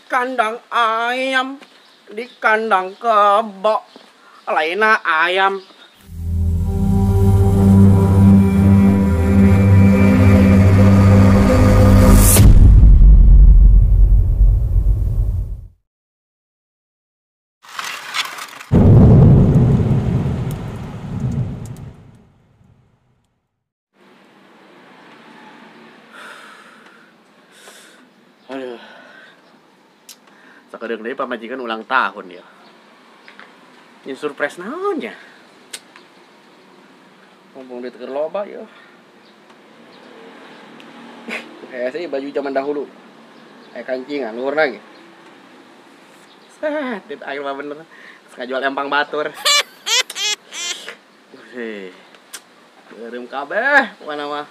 kandang ayam, di kandang kebo, lainnya ayam. Aduh. Sakedeung deui pamajikan ulang tahun ya. Ini surprise naon nya? Mumpung duit keur loba ya. Kayak sih baju zaman dahulu. Kayak kancingan luhurna ge. Set, dit aing mah bener. Geus ngajual empang batur. Heh. Beureum kabeh pokona mah.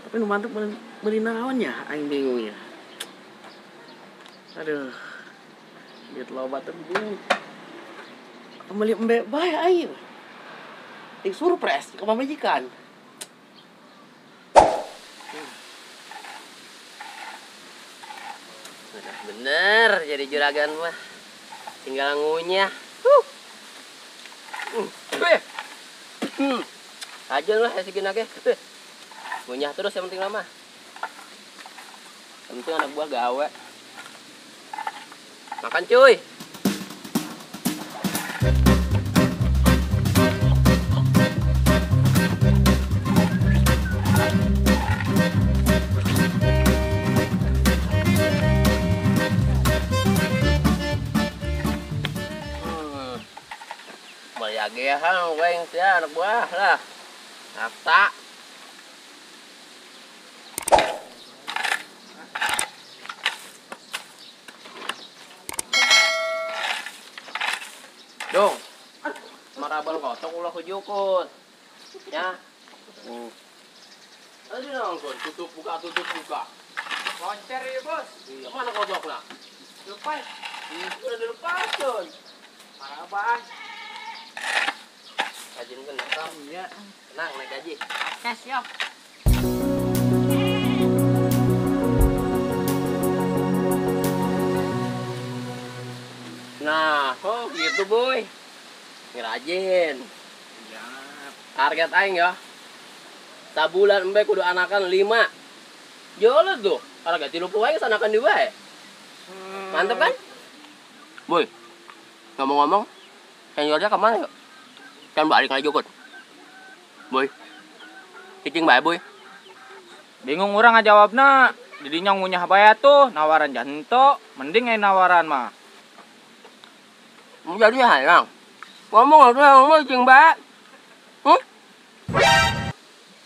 Tapi nu mantep beli naon ya, aing bingung ya. Aduh, duit loba teh bingung. Beli embe bae aing. Ting surprise ke pamajikan. Udah bener jadi juragan mah. Tinggal ngunyah. Aja lah segini ge. Ngunyah terus yang penting lama. Yang penting anak buah gawe. Makan cuy. Baliagehan weng sia anak buah lah. Rata. Dong, marabal kotok ulah kujukut. Ya. Aduh nongkon, tutup buka, tutup buka. Loncer ya, Bos. Iya, mana kotokna? Lepas. Iya, udah dilepas, Don. Marabal. Rajin kan, iya. Tenang, naik gaji. Oke, siap. Nah, oh gitu boy. Ngerajin. Ya. Target aing ya. Sabulan embe kudu anakan 5. Jolo tuh. Kalau gak 30 aing anakan 2 ya. Mantep kan? Boy. Ngomong-ngomong, seniornya kemana yuk? Kan balik lagi jukut. Boy. Cicing bae boy. Bingung urang ngajawabna. Didinya ngunyah bae tuh, nawaran janto, mending aing nawaran mah. Mau jadi hayang. Ngomong atuh ngomong cicing bae.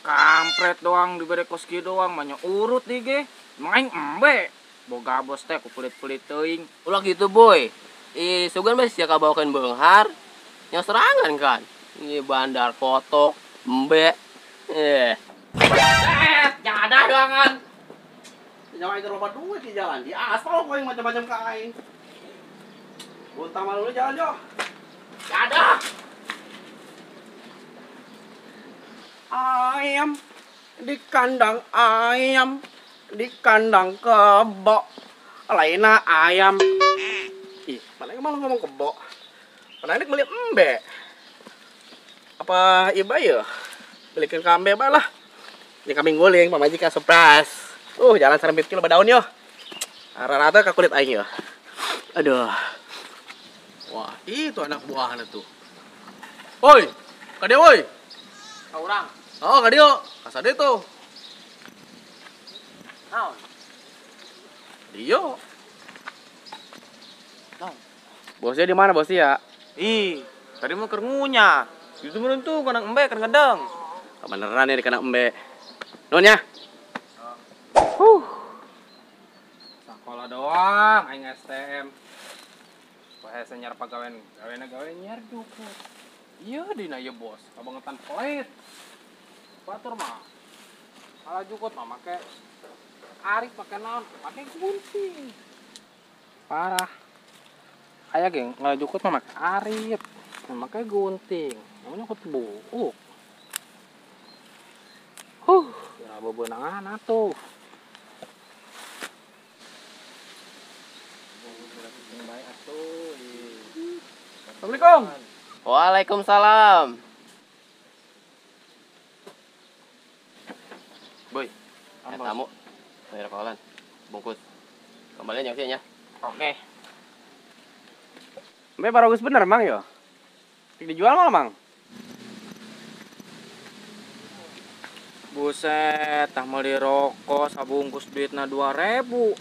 Kampret doang dibere kos kieu doang mah urut di ge. Emang aing embe. Boga bos teh ku pelit-pelit teuing. Ulah gitu boy. Ih, sugan bae sia kabawakeun beunghar. Nya serangan kan. Ini bandar kotok, embe. Jadah doangan. Nyawa aing loba duit di jalan. Di aspal poing macam-macam ka aing. Buntah malu lu jalan yo. Jadah. Ayam di kandang ayam, di kandang kebo, lainnya ayam. Ih, mana malah ngomong kebo. Mana ini beli embe. Apa iba ya? Belikan ke embe lah. Ini kambing guling, pamajikan surprise. Jalan serempit kilo daun yo. Rata-rata ke kulit aing yo. Aduh. Wah, itu anak buahnya tuh. Woi, kade woi. Orang. Oh, kade yo. Kasade tuh. Naon? Dio. Naon? Bosnya di mana bosnya ya? Ih, tadi mah keur ngunyah. Itu meureun tuh kana embe keur ngedeng. Beneran ya di kana embe. Nuhun ya. Sekolah doang aing STM. Bahasa nyar pagawean, gawena gawe nyar jukut. Iya dina ieu bos, kabangetan pelit. Batur mah. Kalah jukut mah make arik, make naon, make gunting. Parah. Aya ge ngalah jukut mah make arit, make gunting. Namanya nyokot buuk. Huh, bebenangan atuh. Assalamualaikum. Waalaikumsalam. Boy, tamu. Bayar kolan. Bungkus. Kembalian yang sih nya. Oke. Embe bagus bener mang yo. Dijual mal mang. Buset, tah meuli rokok sabungkus duitna 2000.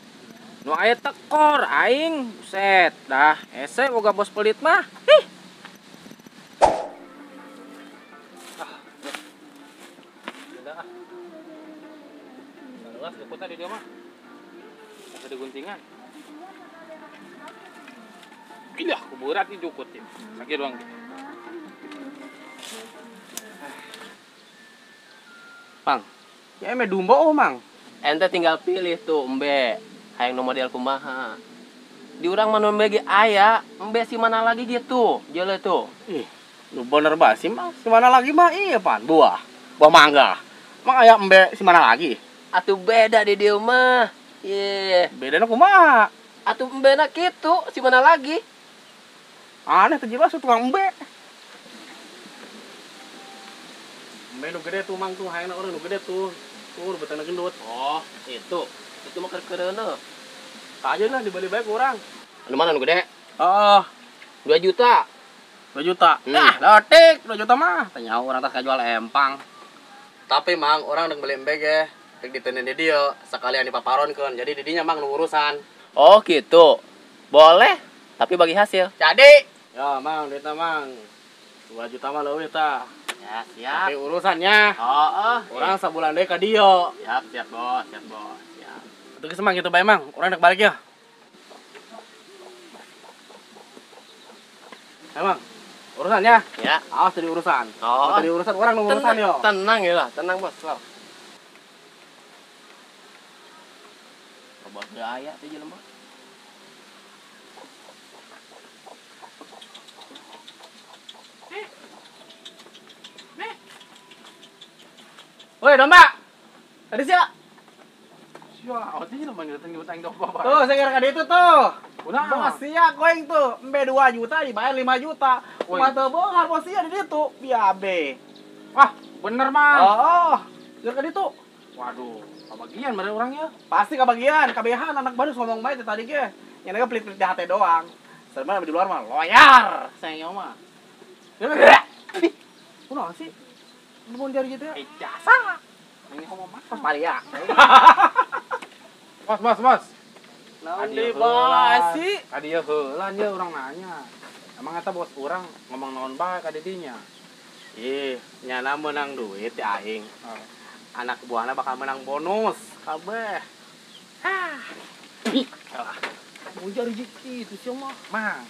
Nu aya tekor aing, buset dah. Ese boga bos pelit mah. Hih. Ah, udah ah. Jelas jukutna di dia mah. Ada guntingan. Gila, kuburat nih jukut ya. Sakit doang gitu. Mang, ya eme dumbo oh mang. Ente tinggal pilih tuh embe, hayang nu model kumaha. Di urang mah nu embe ge aya, embe si mana lagi gitu, jeule tuh. Ih, lu bener banget sih mang. Si mana lagi mah iya pan, buah. Buah mangga. Mang aya embe si mana lagi? Atuh beda di dieu mah. Ye. Bedana kumaha? Atuh embena kitu, si mana lagi? Aneh teu jelas tukang embe. Embe nu gede tuh mang tuh, hayangna urang nu gede tuh. Tuh betana gendut. Oh, itu. Itu mah keur-keureuneuh. Kajeun lah dibeli bae ku urang. Anu mana nu gede? Heeh. 2 juta. 2 juta. Ah, leutik 2 juta mah. Tanya urang tas kajual empang. Tapi mang urang deung beli embe ge, rek ditenen di dieu, sekalian dipaparonkeun. Jadi di dinya mang nu urusan. Oh, gitu. Boleh, tapi bagi hasil. Jadi. Ya, mang duitna mang. 2 juta mah leuwih tah. Ya, siap. Tapi urusannya. Oh, urang sabulan deui ka dieu. Siap, siap, Bos. Siap, Bos. Siap. Atuh geus mang kitu bae mang. Urang rek balik ya. Emang urusannya? Ya. Awas tadi urusan. Oh. Tadi urusan orang nu urusan yo. Tenang ya lah, tenang Bos. Lah. Bos gaya teh jelema. Woi, domba. Tadi sia. Sia, oh teh jelema ngeuteun nyebut aing domba bae. Tuh, saya kira itu tuh. Kunaon? Bos sia goeng tuh, embe 2 juta dibayar 5 juta. Kumaha teu beunghar bos sia di ditu, biabe. Wah, bener mah. Oh, geus ka ditu. Waduh, kabagian mere urang ya. Pasti kabagian, kabehan anak baru ngomong bae teh tadi ge. Nya pelit-pelit di hate doang. Sebenarnya di luar mah loyar, sayang mah. Kunaon sih? Mun jari gitu ya? Jasa. Ini ngomong mah pas paria. Bos, bos, bos. Naon deui bos sih? Ka dieu heula nya urang nanya. Emang eta bos urang ngomong naon bae ka didinya? Ih, nyana menang duit ti aing. Anak buahna bakal menang bonus kabeh. Ah. Kalah. Mun jari kitu sih mah. Mang,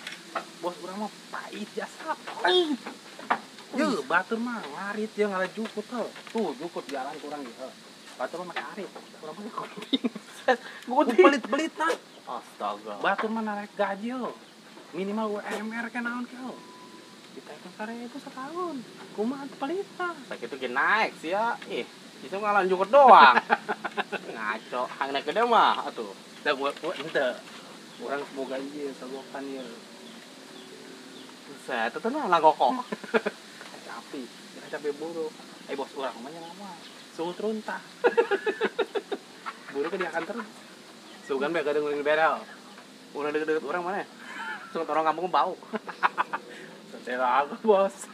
bos urang mah pait jasa. Pait. Ye, batur mah ngarit ya ngalah jukut heuh. Tuh jukut jalan kurang gitu. Batur mah make arit, urang mah gunting. Gunting pelit-pelit nah. Astaga. Batur mah narik gaji heuh. Minimal UMR ke naon ke heuh. Ditaikeun 1.000 setahun. Kumaha pelit tah. Sakitu ge naik sia. Ih, itu ngalah jukut doang. Ngaco, hang naik gede mah atuh. Da gua henteu. Urang semoga ieu sagokan ieu. Buset, itu mah langkoko. Api, kira capek buruk. Bos urang mah nya mah suhu runtah. Buruk dia akan terus. Sugan bae kadang nguling berel. Urang deket-deket urang mana? Sungut orang kampung bau. Setelah aku bos.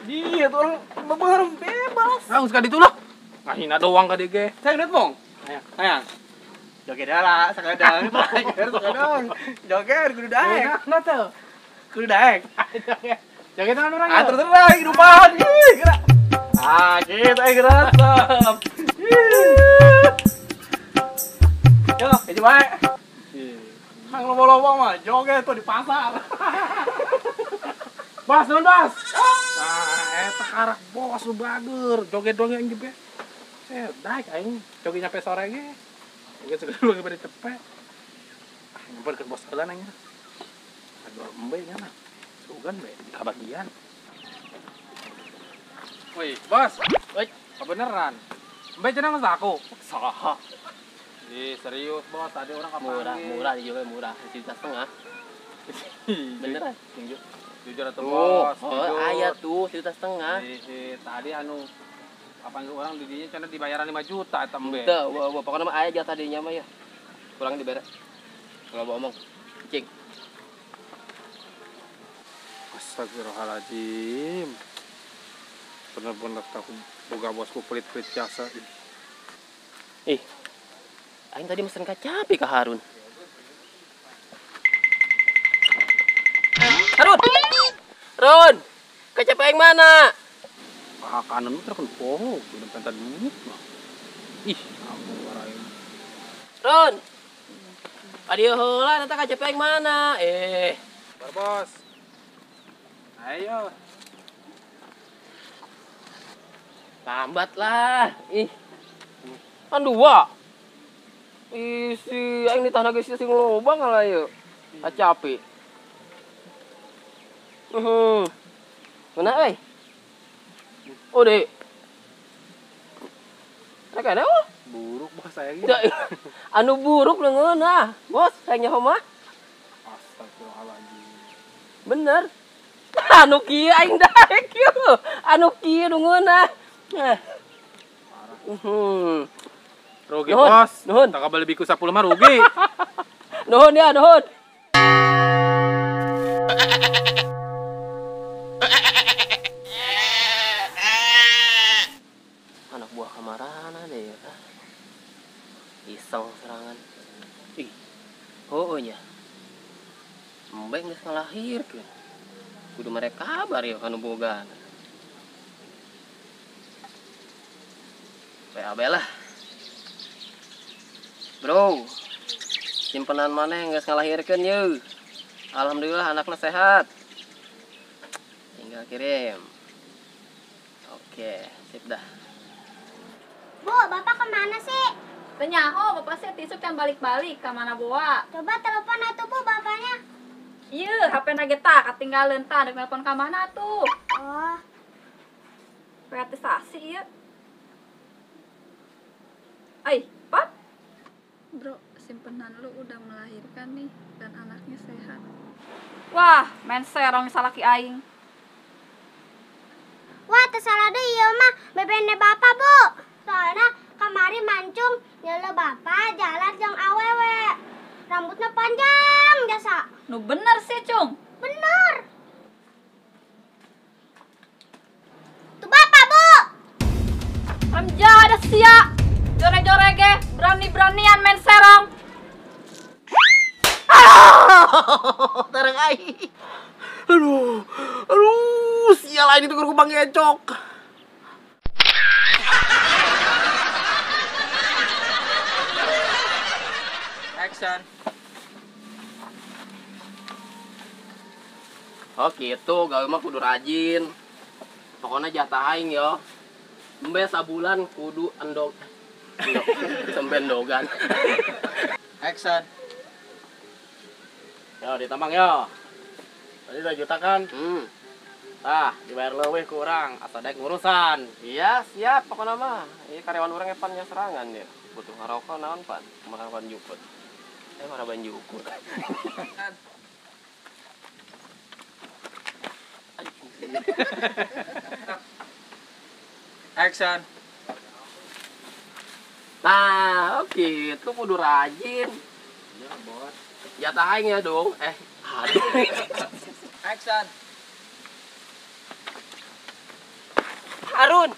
Iya, tuh orang bener bebas. Nah, sekali itu lah. Ngahina doang ka ge. Saya duit mong. Hayang. Joget lah, sakadang. Sakadang. Joget kudu daek. Nah, tuh. Kudu daek. Joget tangan orang ya. Ah, terus terus kehidupan. Gerak. Ah, gitu gerak. Yo, hiji bae. Hang lobo-lobo mah joget tuh di pasar. Bos, nuhun bos. Nah, eta karak bos lu bager, joget doang yang jebet. Set, daek aing joget nyampe sore ge. Joget segala lu pada cepet. Ah, nyamper ke bos heula nanya. Aduh, embe nya mah. Sugan be, kabagian. Woi, bos. Woi, kebeneran. Embe cenah geus aku. Saha? Ih, serius bos, tadi orang kapanggil. Murah, murah juga murah, 1,5 juta. Beneran? Tunjuk. Jujur atuh bos. Oh, aya tuh 1,5 juta. Tadi anu kapan orang di dinya cenah dibayaran 5 juta eta embe. Teu, wah, pokoknya mah aya jatah dinya mah ya. Kurang dibere. Kalau omong. Cing. Astagfirullahaladzim. Bener-bener aku boga bosku pelit-pelit jasa. Ih. Aing tadi mesen kacapi ka Harun. Harun. Run. Kacapi aing mana? Paha kanan mah terken poho, udah pentan duit mah. Ih, ampun aing. Run. Adieu heula eta kacapi aing mana? Bar bos. Ayo. Lambat lah. Ih. Kan dua. Ih, si aing di tanah geus sing lobang lah ieu. Kacapi. Mana euy? Oh, dek. Rek ada oh. Buruk bos saya gitu. Anu buruk leungeun ah. Bos, saya nyaho mah. Astagfirullahaladzim. Bener. Anu kieu aing daek kieu. Anu kieu leungeun ah. Rugi nuhun, bos. Nuhun. Tak beli biku 10 mah rugi. Nuhun ya, nuhun. Anak buah kamarana deh ya. Iseng serangan. Ih. Oh nya. Embe geus ngalahirkeun. Kudu mereka kabar ya kanu boga. PAB lah. Bro, simpenan mana yang geus ngalahirkeun yeuh. Alhamdulillah anaknya sehat. Tinggal kirim. Oke, sip dah. Bu, bapak kemana sih? Tenyaho, bapak sih tisuk can balik-balik ke mana boa. Coba telepon atuh bu bapaknya. Iya, HP na ge tah katinggalan tah, dek telepon ka mana tuh? Oh. Privatisasi ieu. Ai, Pak. Bro, simpenan lu udah melahirkan nih dan anaknya sehat. Wah, main serong salaki aing. Wah, tersalah deh ieu mah bebene bapak, Bu. Soalnya kamari mancung nyele bapak jalan jeung awewe. Rambutnya panjang jasa. Nu bener sih, Cung. Bener. Tuh bapak, Bu. Ramjada sia. Jore-jore ge, berani-beranian main serong. Terang aing. Aduh, aduh, sial aing itu kudu bang ngecok. Action. Oh gitu, gawe mah kudu rajin. Pokoknya jatah aing yo. Embe sabulan kudu endog. Sampai endogan. Action. Yo ditambang yo. Tadi 2 juta kan? Tah, dibayar leuwih ku urang, asa daek ngurusan. Iya, siap pokoknya mah. Ieu karyawan urang epan nya serangan ya. Butuh ngarokok naon pan? Maraban jukut. Maraban jukut. Action. Nah, oke, itu kudu rajin. Ya, bos. Jatah aing ya dong. Aduh. Action. Harun.